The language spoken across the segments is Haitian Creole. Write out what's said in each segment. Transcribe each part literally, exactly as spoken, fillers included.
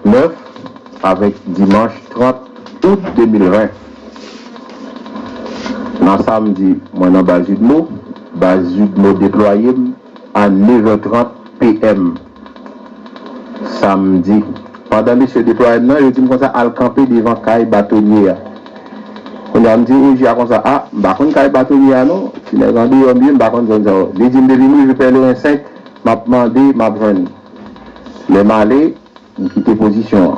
nèf avèk dimanch trant out de mil ven. Nan samdi, mwen nan baz Udmo. Baz Udmo deplwaye m a nèf è trant p m. Samdi. Pandan mesye deplwaye m nan, yo di m konsa, "Al kanpe devan kay batonye a." Kounye a, m di O J a konsa, "A, m pa konn kay batonye a non. Ti nèg andeyò m ye, m pa konn zòn sa yo." Li di m, "Depi m rive Pèleren senk, m ap mande, m ap jwenn." Lè m ale, m kite pozisyon an.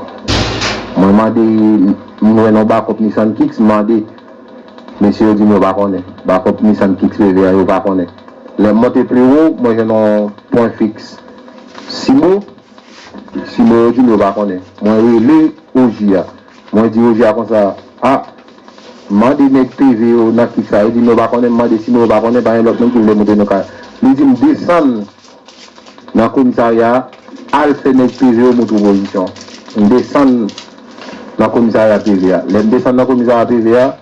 Mwen mande, m jwenn yon bakòp Nissan Kicks, m mande, mesye yo di m yo pa konnen. Bakòp Nissan Kicks P V a, yo pa konnen. Lè m monte pi wo, mwen jwenn yon pwen fiks. Simo, Simo yo di m yo pa konnen. Mwen rele O J a. Mwen di O J a konsa, "A, mande nèg P V yo nan Kicks la." Yo di m yo pa konnen, m mande Simo yo pa konnen, pa gen lòt moun ki vle monte nan kay. Li di m, "Desann nan komisarya a, al fè nèg P V yo montre w pozisyon." M desann nan komisarya P V a. Lè m desann nan komisarya P V a,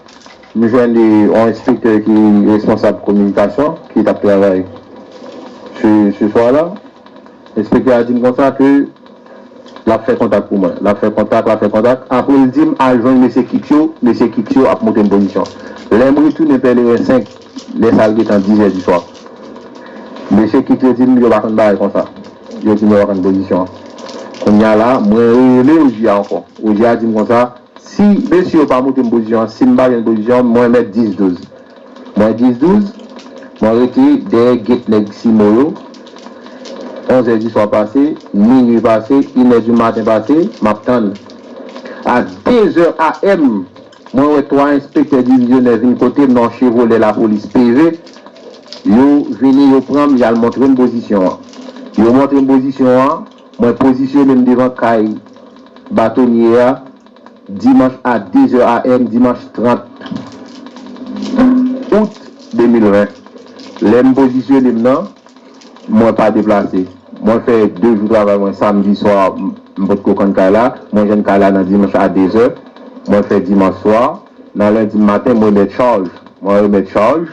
m jwenn yon enspektè ki responsab kominikasyon ki t ap travay se, se swa la. Enspektè a di m konsa ke l ap fè kontak pou mwen. L ap fè kontak, l ap fè kontak. Apre, l di m al jwenn mesye Kicks yo, mesye Kicks yo ap montre m pozisyon. Lè m retounen Pèleren senk, lè sa a l gentan diz è di swa. Mesye Kicks yo di m yo pa konn bagay konsa. Yo di m yo pa konn pozisyon an. Kounye a la, mwen rele O J a ankò. O J a di m konsa, "Si mesye yo pa montre m pozisyon an, si m pa jwenn pozisyon an, mwen mèt dis douz." Mwen dis douz, mwen rete dèyè gèt nèg Simo yo. Onz è di swa pase, minui pase, inè di maten pase, m ap tann. A de zè A M, mwen wè twa enspektè divizyonè vin kote m nan yon Chevrolet lapolis P V. Yo vini, yo pran m, y al montre m pozisyon an. Yo montre m pozisyon an, mwen pozisyone m devan kay batonye a, dimanch a de zè A M, dimanch trant out de mil ven. Lè m pozisyone m nan, mwen pa deplase. Mwen fè de jou travay mwen, samdi swa, m, m potko konn kay la, mwen jwenn kay la nan dimanch a de zè, mwen fè dimanch swa, nan lendi maten, mwen remèt chaj. Mwen remèt chaj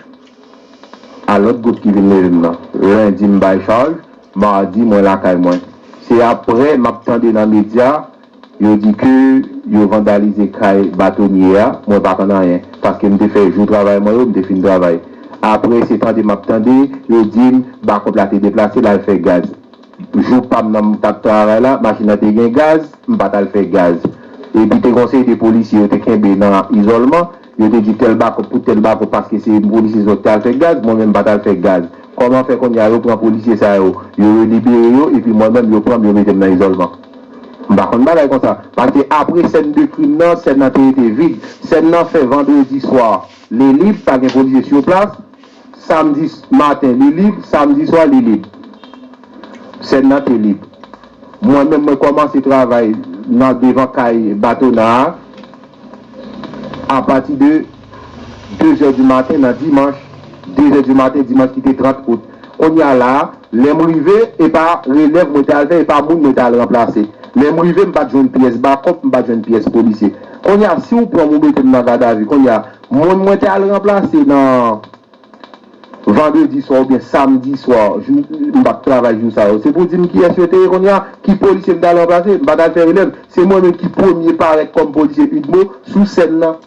a lòt gwoup ki vin leve m nan. Lendi, m bay chaj, madi, mwen lakay mwen. Se apre m ap tande nan medya, yo di ke yo vandalize kay batonye a, mwen pa konn anyen, paske m te fè jou travay mwen yo, m te fin travay. Apre, se tande m ap tande, yo di m, bakòp la te deplase, l al fè gaz. Jou pa m nan m t ap travay la, machin nan te gen gaz, m pa t al fè gaz. Epi te gen yon seri de polisye yo te kenbe nan izòlman, yo te di tèl bakòp pou tèl bakòp paske se polisye sa yo te al fè gaz, mwen menm m pa t al fè gaz. Kòman fè kounye a yo pran polisye sa yo, yo relibere yo, epi mwen menm yo pran m, yo mete m nan izòlman? M pa konn bagay konsa. Paske apre sèn de krim nan, sèn nan te rete vid. Sèn nan fè vandredi swa, li lib, pa gen polisye sou plas. Samdi maten, li lib. Samdi swa, li lib. Sèn nan te lib. Mwen menm, mwen kòmanse travay nan devan kay Batona a apati de de zè di maten nan dimanch, de zè di maten, dimanch ki te trant out. Kounye a la a, lè m rive, e pa relèv mwen te al fè, e pa moun mwen te al ranplase. Lè m rive, m pa t jwenn pyès bakòp, m pa t jwenn pyès polisye. Kounye a, si w pran m, ou mete m nan gadavi, kounye a, moun mwen te al ranplase nan vandredi swa oubyen samdi swa, jou, m pa t travay jou sa yo. Se pou di m kiyès yo te ye kounye a, ki polisye m t al ranplase, m pa t al fè relèv. Se mwen menm ki premye parèt kòm polisye Udmo sou sèn nan.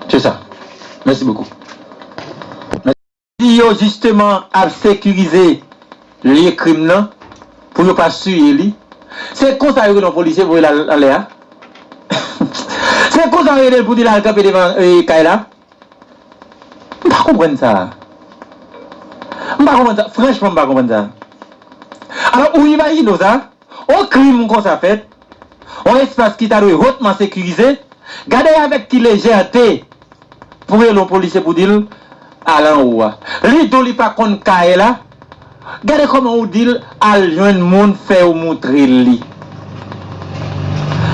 Se sa. Mèsi bokou. Di yo jisteman ap sekirize lye krim nan pou yo pa siye li. Se konsa yo rele yon polisye voye l al anlè a. Se konsa yo rele l pou di l al kanpe devan, e, kay la. M pa konprann sa. M pa konprann sa. Franchman, m pa konprann sa. Alò, ou imajine w sa? Yon krim konsa fèt, yon espas ki ta dwe hotman sekirize, gade avèk ki lejète pou rele yon polisye pou di l al anwo a. Li di w li pa konn kay la, gade kòman ou di l al jwenn moun fè yo moutre l li.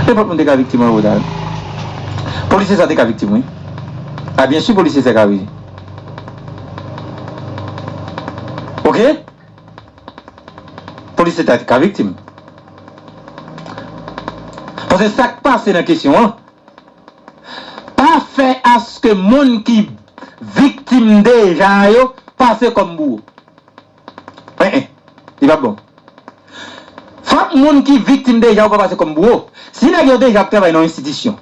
Nenpòt moun te ka viktim anwo sa. Polisye sa te ka viktim, wi. A, byen si, polisye sa ka, wi. Oke? Polisye ta ka viktim. Paske sa k pase nan kesyon an, pa fè aske moun ki viktim deja yo pase kòm bouwo. En, en, li p ap bon. Fòk moun ki viktim deja yo pa pase kòm bouwo. Si nèg yo deja ap travay nan yon enstitisyon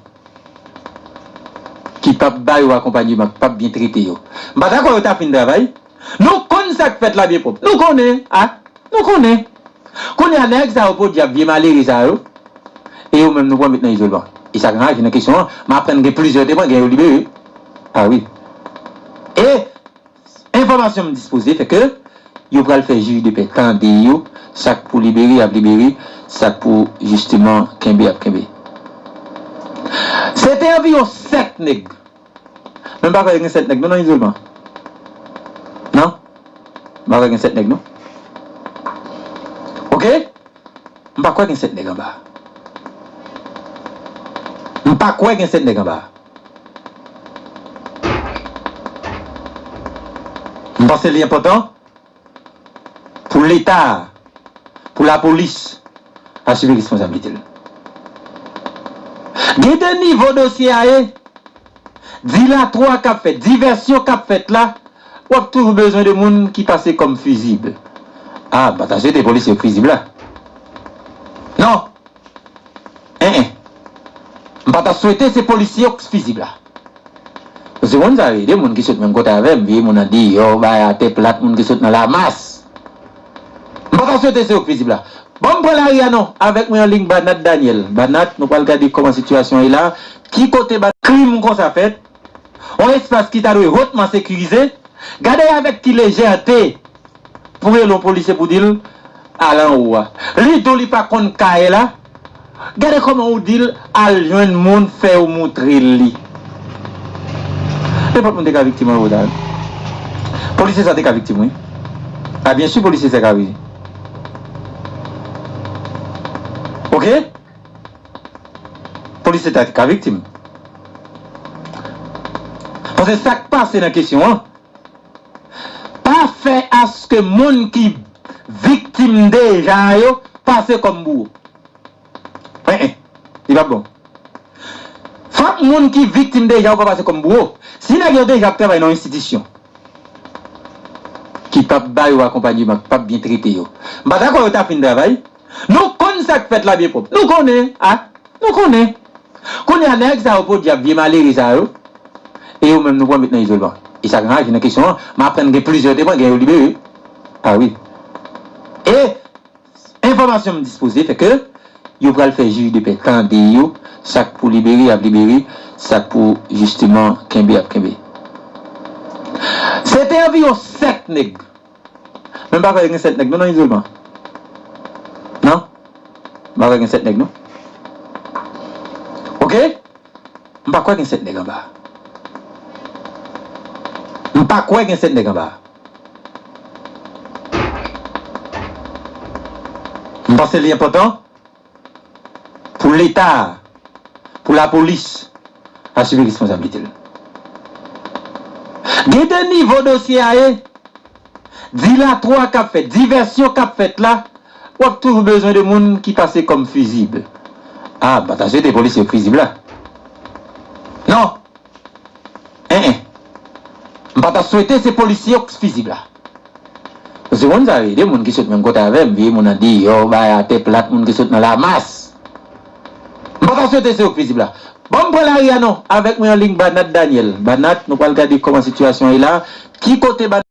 ki p ap ba yo akonpanyeman, ki p ap byen trete yo, m pa ta kwè yo ta fin travay. Nou konn sa k fèt la byen pwòp. Nou konnen, a, nou konnen. Kounye a, nèg sa yo, podyab, vye malere sa yo, e yo menm nou pran met nan izolman. E sa k anraje nan kesyon an, m aprann gen plizyè te pran, gen yo libere. A wi. E enfòmasyon m dispoze fè ke yo pral fè jij de pè tande yo, sa k pou libere, y ap libere, sa k pou jisteman kenbe, y ap kenbe. Se te anviwon sèt nèg. Men m pa kwè gen sèt nèg non nan izolman. Non? M pa kwè gen sèt nèg non. Oke? M pa kwè gen sèt nèg anba. M pa kwè gen sèt nèg anba. M panse li enpòtan pou Leta, pou lapolis asime responsablite l. Gen de nivo dosye a ye, dilatwa k ap fèt, divèsyon k ap fèt la, w ap toujou bezwen de moun ki pase kòm fizib. A, m pa ta swete polisye yo k fizib la. Non. En, en. M pa ta swete se polisye yo k fizib la. Paske moun sa yo, de moun ki sot menm kote avè m, vye moun nan deyò, bay atè plat, moun ki sot nan Lamas. M pa ta swete se yo k fizib la. Bon, m pran lari a non, avèk mwen an liy Banat Daniel. Banat, nou pral gade kòman sitiyasyon an ye la. Ki kote ba krim konsa fèt? Yon espas ki ta dwe hotman sekirize. Gade avèk ki lejète pou rele yon polisye pou di l al anwo a. Li di w li pa konn kay la. Gade kòman ou di l al jwenn moun fè yo moutre l li. Nenpòt moun te ka viktim anwo la. Polisye sa te ka viktim, wi. A, byen si, polisye sa ka, wi. Oke? Polisye sa te ka viktim. Paske sa k pase nan kesyon an, pa fè aske moun ki viktim deja yo pase kòm bouwo. En, en, li p ap bon. Fòk moun ki viktim deja yo pa pase kòm bouwo. Si nèg yo deja ap travay nan yon enstitisyon ki p ap ba yo akonpanyeman, ki p ap byen trete yo, m pa ta kwè yo ta fin travay. Nou konn sa k fèt la byen pwòp. Nou konnen, a, nou konnen. Kounye a, nèg sa yo, podyab, vye malere sa yo, e yo menm nou pran met nan izolman. E sa k anraje nan kesyon an, m aprann gen plizyè te pran, gen yo libere. A wi. E enfòmasyon m dispoze fè ke yo pral fè jij de pè tande yo, sa k pou libere, y ap libere, sa k pou jisteman kenbe, y ap kenbe. Se te anviwon sèt nèg. Men m pa kwè gen sèt nèg non nan izolman. Non? M pa kwè gen sèt nèg non. Oke? M pa kwè gen sèt nèg anba. M pa kwè gen sèt nèg anba. M panse li enpòtan pou Leta, pou lapolis, asime responsablite l. Gen de nivo dosye a ye, dilatwa k ap fèt, divèsyon k ap fèt la, w ap toujou bezwen de moun ki pase kòm fizib. A, m pa ta swete polisye yo k fizib la. Non. En, en. M pa ta swete se polisye yo k fizib la. Paske moun sa yo, de moun ki sot menm kote avè m, vye moun nan deyò, bay atè plat, moun ki sot nan Lamas. M pa ta swete se yo k fizib la. Bon, m pran lari a non, avèk mwen an liy Banat Daniel. Banat, nou pral gade kòman sitiyasyon an ye la. Ki kote Banat